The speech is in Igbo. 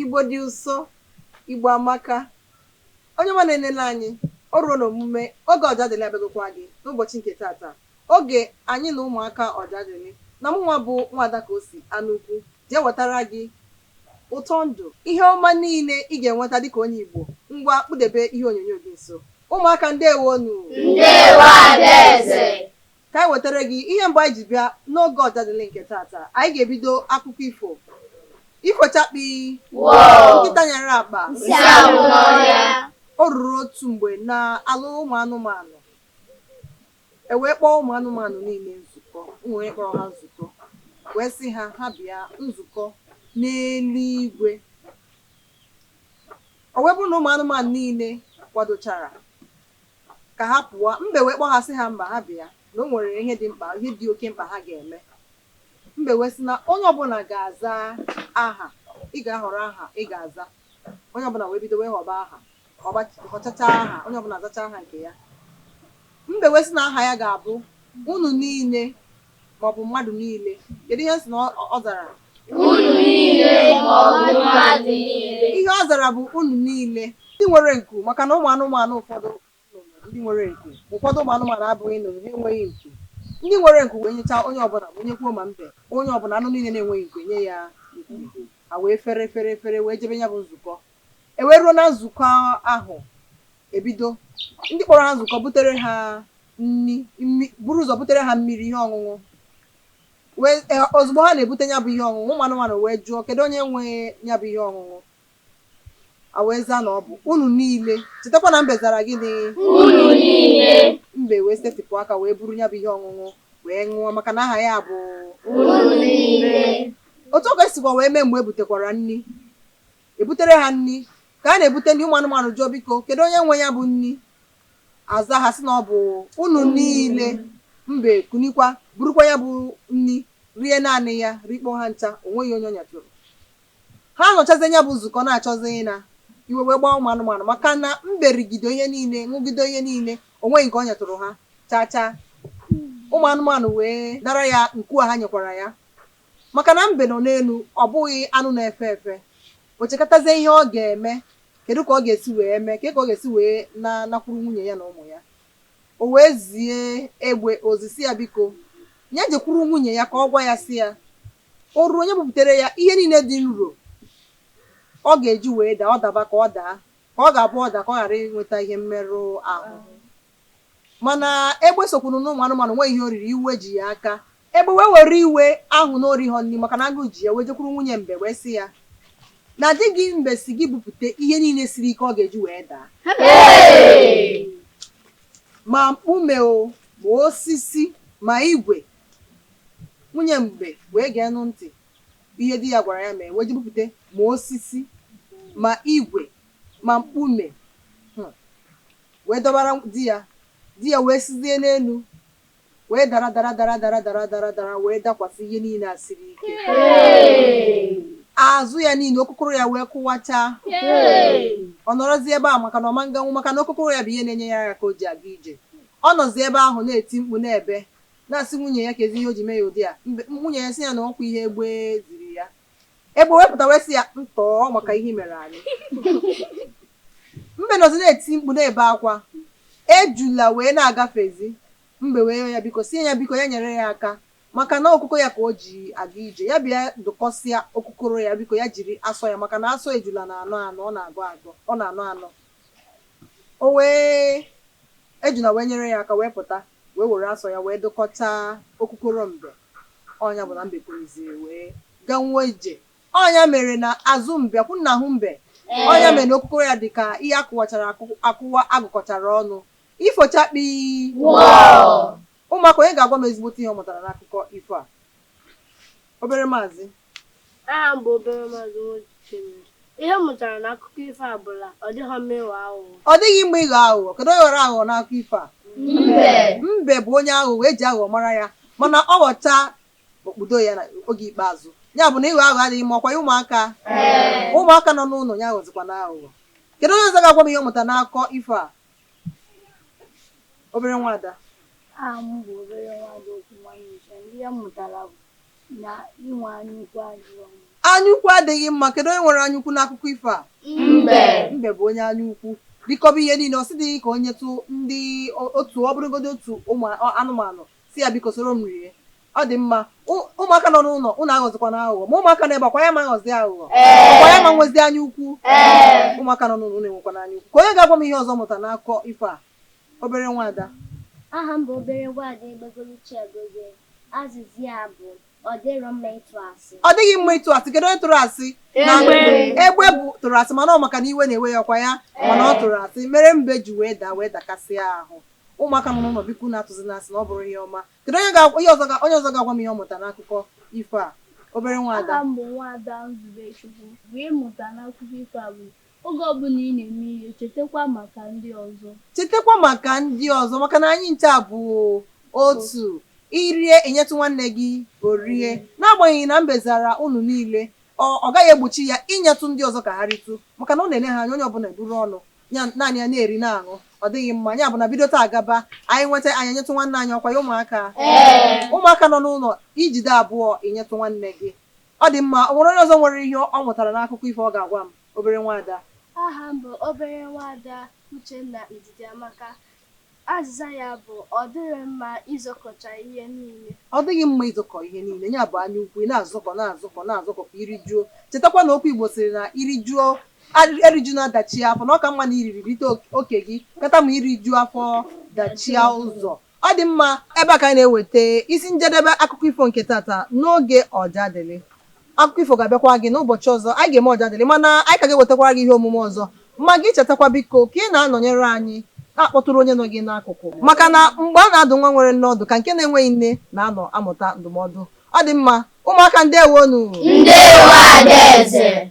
Igbo dị ụsọ, Igbo amaka. Onye ọma na-enele anyị, o ruo n'omume oge Ọjadịlị abịagokwa gị n'ụbọchị nke tata. Oge anyị na ụmụaka Ọjadịlị na mụnwa bụ Nwada Kosi Anukwu jee wetara gị ụtọ ndụ, ihe ọma niile ị ga-enweta dịka onye Igbo. Ngwa, kpụdebe ihe onyonyo gị nso. Ụmụaka, ndewonu. Ndewo, Adaeze. Ka anyị wetara gị ihe mbụ anyị ji bịa n'oge Ọjadịlị nke tata. Anyị ga-ebido akụkọ ifo. Ifo chakpi. Wọọ. Nkịta nyara akpa. Nsị agwụ n'ọhịa. O ruru otu mgbe na-alụ ụmụ anụmanụ, e wee kpọọ ụmụ anụmanụ niile nzukọ. Ụmụ onye kpọrọ ha nzukọ wee sị ha, ha bịa nzukọ n'eluigwe. O wee bụrụ na ụmụ anụmanụ niile kwadochara ka ha pụọ, mbe wee kpọọ ha, sị ha mba, ha bịa, na o nwere ihe dị mkpa, ihe dị oke mkpa ha ga-eme. Mbe wee sị na onye ọbụla ga-aza aha, ị ga-ahọrọ aha ị ga-aza. Onye ọbụla wee bido wee họba aha, họchacha aha, onye ọbụla azacha aha nke ya. Mbe wee sị na aha ya ga-abụ unu niile maọbụ mmadụ niile. Kedu ihe m sị na ọ zara? Unu niile maọbụ mmadụ niile. Ihe ọ zara bụ unu niile ndị nwere nku, maka na ụmụ anụmanụ ụfọdụ ndị nwere nku, ụfọdụ ụmụ anụmanụ abụghị nnụnụ, ha enweghị nku. Ndị nwere nku wee nyechaa onye ọbụla, wee nyekwuo ma mbe, onye ọbụla, anụ niile na-enweghị nku enye ya nku. Ha wee fere fere fere wee jebe ya bụ nzukọ. E wee ruo na nzukọ ahụ, ebido ndị kpọrọ ha nzukọ butere ha nni, buru ụzọ butere ha mmiri, ihe ọṅụṅụ. Wee ozugbo ha na-ebute ya bụ ihe ọṅụṅụ, ụmụ anụmanụ wee jụọ, kedu onye nwe ya bụ ihe ọṅụṅụ? A wee zaa na ọ bụ unu niile. Chetakwa na mbe zara gịnị? Unu niile. Mbe wee setịpụ aka wee buru ya bụ ihe ọṅụṅụ wee ṅụọ, maka na aha ya bụ unu niile. Otu ọ ga-esikwa wee mee, mgbe e butekwara nni, ebutere ha nni, ka a na-ebute nni, ụmụ anụmanụ jụọ, biko, kedu onye nwe ya bụ nni? Aza ha sị na ọ bụ unu niile. Mbe kunikwa, burukwa ya bụ nni rie naanị ya, rikpọ ha ncha, o nweghị onye ọ nyatụrụ. Ha nọchazie ya bụ nzukọ na-achọzi ịna iwe, wee gbaa ụmụ anụmanụ, maka na mbe rigide ihe niile, ṅụgide ihe niile, o nweghị nke ọ nyetụrụ ha chaa chaa. Ụmụ anụmanụ wee nara ya nku a ha nyekwara ya, maka na mbe nọ n'elu, ọ bụghị anụ na-efe efe. O chekọtazie ihe ọ ga-eme, kedu ka ọ ga-esi wee mee, ka ọ ga-esi wee na nakwuru nwunye ya na ụmụ ya. O wee zie egbe ozi, si ya biko, ya jekwuru nwunye ya ka ọ gwa ya, si ya o ruo onye buputere ya ihe niile dị nro ọ ga-eji wee daa, ọ daba ka ọ daa, ka ọ ga-abụ ọ daa ka ọ ghara inweta ihe mmerụ ahụ. Mana egbe sokwuru n'ụmụ anụmanụ nwe ihe o riri, iwe ji ya aka. Egbe wee were iwe ahụ na orighọ nri, maka na agụụ ji ya, wee jekwuru nwunye mbe wee sị ya na di gị mbe si gị bupute ihe niile siri ike ọ ga-eji wee daa, ma mkpume o, ma osisi, ma igwe. Nwunye mbe wee gee nụ ntị ihe di ya gwara ya mee, wee ji bupute ma osisi, ma igwe, ma mkpume, wee dọbara di ya. Di ya wee sizie n'elu wee dara dara dara dara dara dara dara, wee dakwasị ihe niile a siri ike. Azụ ya niile, okokoro ya wee kụwachaa. Ọ nọrọzi ebe a, maka na ọma nganwu, maka na okokoro ya bụ ihe na-enye ya aka ka o ji aga ije. Ọ nọzi ebe ahụ na-eti mkpu, na-ebe, na-asị nwunye ya kezi ihe o ji mee ya ụdị a. Nwunye ya sị ya na ọkwa ihe egbe ziri ya. Egbe wepụta wee sị ya ntọọ maka ihe mere anyị. Mbe nọzi na-eti mkpu, na-ebe akwa. Ejula wee na-agafezi. Mbe wee ya biko, sie ya biko, ya nyere ya aka, maka na okoko ya ka o ji aga ije. Ya bịa dụkọsịa okokoro ya, biko, ya jiri asọ ya, maka na asọ ejula na-anọ anọ, ọ na-agọ agọ, ọ na-anọ anọ. O wee ejula wee nyere ya aka, wee pụta, wee were asọ ya wee dụkọta okokoro mbe. Ọnya bụ na mbe kwuruziri wee ganwuo ije. Ọnya mere na azụ mbe kwụ na ahụ mbe, ọnya mere na okokoro ya dị ka ihe akụwachara akụwa, agụkọchara ọnụ. Ifochakpi. Ụmụaka, onye ga-agwa m ezigbote ihe ọ mụtara n'akụkọ ifo a? Obere maazị. Aha m bụ obere maazị Nwochimere. Ihe m mụtara n'akụkọ ifo a bụ na ọ dịghọ mma ịghọ aghụghọ. Ọ dịghị mma ịghọ aghụghọ. Kedu onye ghọrọ aghụghọ n'akụkọ ifo a? Mbe. Mbe bụ onye aghụghọ, eji aghụghọ mara ya, mana ọ ghọcha okpudo ya na oge ikpeazụ. Ya bụ na ịghọ aghụghọ adịghị mma. Ọkwa ya, ụmụaka? Ụmụaka nọ n'ụlọ ya aghọzikwa na aghụghọ. Kedu onye ọzọ ga-agwa m ihe ọ mụtara n'akụkọ ifo a? Obere nwada. Aha m bụ obere nwada Okwu Nwanne. Ihe m mụtara bụ na inwe anya ukwu adịrọ mma. Anyaukwu adịghị mma. Kedu onye nwere anyaukwu n'akụkọ ifo a? Mbe. Mbe bụ onye anyaukwu. Rikọba ihe niile, ọ sị dịghị ka onye tụ ndị otu, ọ bụrụgodị otu ụmụ anụmanụ, si ya biko soro m rie. Ọ dị mma. Ụmụaka nọ n'ụlọ, ụnụ aghọzikwana aghụghọ. Ma ụmụaka na-ebe akwa ya ma aghọzi aghụghọ, ọkwa ya ma nwezi anya ukwu. Ụmụaka nọ n'ụlọ, ụnụ enwekwana anya ukwu. Ka onye ga-agwa m ihe ọzọ mụta n'akụkọ ifo a? Obere nwaada. Aha m bụ obere nwaada Egbegoluchi Egozie. Azịza ya bụ ọ dịrọ mma ịtụ asị. Ọ dịghị mma ịtụ asị. Kedu onye tụrụ asị? Na Egbe. Egbe bụ tụrụ asị, mana ọ maka na iwe na-ewe ya, ọkwa ya mana ọ tụrụ asị mere mbe ji wee daa, wee dakasịa ahụ. Ụmụaka nọ n'ụlọ, biko, na-atụzi n'asị na ọ bụrụ ihe ọma. Kedu onye ga onye ọzọ ga onye ọzọ ga-agwa m ihe ọ mụta n'akụkọ ifo a? Obere nwaada. Aha m bụ nwaada Nzubechukwu. Bụ ịmụta n'akụkọ ifo a bụ oge ọbụla ị na-eme ihe, chetakwa maka ndị ọzọ. Chetakwa maka ndị ọzọ, maka na anyị ncha bụ otu. Irie, enyetụ nwanne gị o rie. N'agbanyeghị na mbe zara unu niile, ọ gaghị egbochi ya inyetụ ndị ọzọ ka ha ritụ, maka na ọ na-ele ha anya, onye ọbụla eburu ọnụ ya, naanị ya na-eri na-aṅụ, ọ dịghị mma. Ya bụ na bido taa gaba, anyị nweta, anyị enyetụ nwanne anyị, ọkwa ya ụmụaka? Ụmụaka nọ n'ụlọ, ijide abụọ, enyetụ nwanne gị. Ọ dị mma. Ọ nwere onye ọzọ nwere ihe ọ mụtara n'akụkọ ifo ọ ga-agwa m? Obere nwaada. Aha m bụ obere nwaada Uchenna Ndidiamaka. Azịza ya bụ ọ dịrị mma ịzọkọcha ihe niile. Ọ dịghị mma ịzụkọ ihe niile. Ya bụ anya ukwu. Ị na-azụkọ, na-azụkọ, na-azụkọ ka irijuo. Chetakwa na okwu Igbo sịrị na irijuo eriju na-adachi afọ, na ọ ka mma na iriri rite oke gị kata ma iriju afọ dachie ụzọ. Ọ dị mma. Ebe a ka anyị na-eweta isi njedebe akụkọ ifo nke tata n'oge Ọjadịlị. Akụkọ ifo ga-abịakwa gị n'ụbọchị ọzọ anyị ga-eme Ọjadịlị, mana anyị ka ga-ewetakwara gị ihe omume ọzọ. Ma gị chetakwa, biko, ka ị na-anọnyere anyị, na-akpọtụrụ onye nọ gị n'akụkụ, maka na mgbe a na-adụ nwa nwere nne ọdụ ka nke na-enweghị nne na-anọ amụta ndụmọdụ. Ọ dị mma, ụmụaka, ndewonu. Ndewo, Adaeze.